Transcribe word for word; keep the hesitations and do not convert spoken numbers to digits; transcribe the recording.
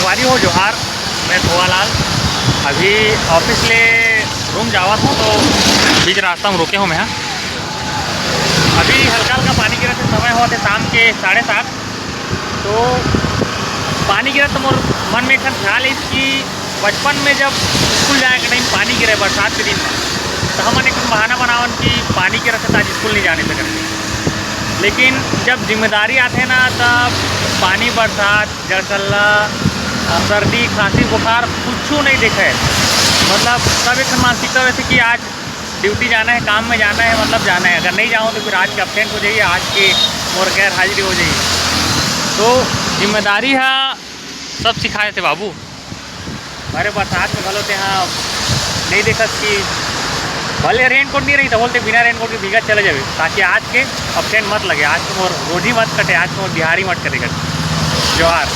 संगवारी हो, जोहार। मैं भोवालाल। अभी ऑफिस ले रूम जावत हूँ, तो बीच रास्ता में रुके हूँ मैं। हाँ, अभी हल्का हल्का पानी गिरत हे, समय होत हे शाम के साढ़े सात। तो पानी गिरत, तो मोर मन में एक ठन ख्याल आइस कि बचपन में जब स्कूल जाए के टाइम पानी गिरे बरसात के दिन में, तो हमन एक ठन बहाना बनावन कि पानी गिरत हे, तो आज स्कूल नहीं जाने सकन। लेकिन जब जिम्मेदारी आथे ना, तब पानी, बरसात, जलसल्ला, सर्दी, खांसी, बुखार कुछू नहीं देखे। मतलब, सब एक ठन मानसिकता रहथे कि आज ड्यूटी जाना है, काम में जाना है, मतलब जाना है। अगर नहीं जाओ तो फिर आज के एब्सेंट हो जाइए, आज के मोर गैर हाजिरी हो जाइए। तो जिम्मेदारी हा सब सिखाए थे बाबू। अरे, बरसात में घलो तेहा नहीं देखत कि भले रेनकोट नहीं रही, तो बोलते बिना रेनकोट के भीगत चले जावे, ताकि आज के एब्सेंट मत लगे, आज के मोर रोजी मत कटे, आज के मोर दिहाड़ी मत कटे, कटे। जोहार।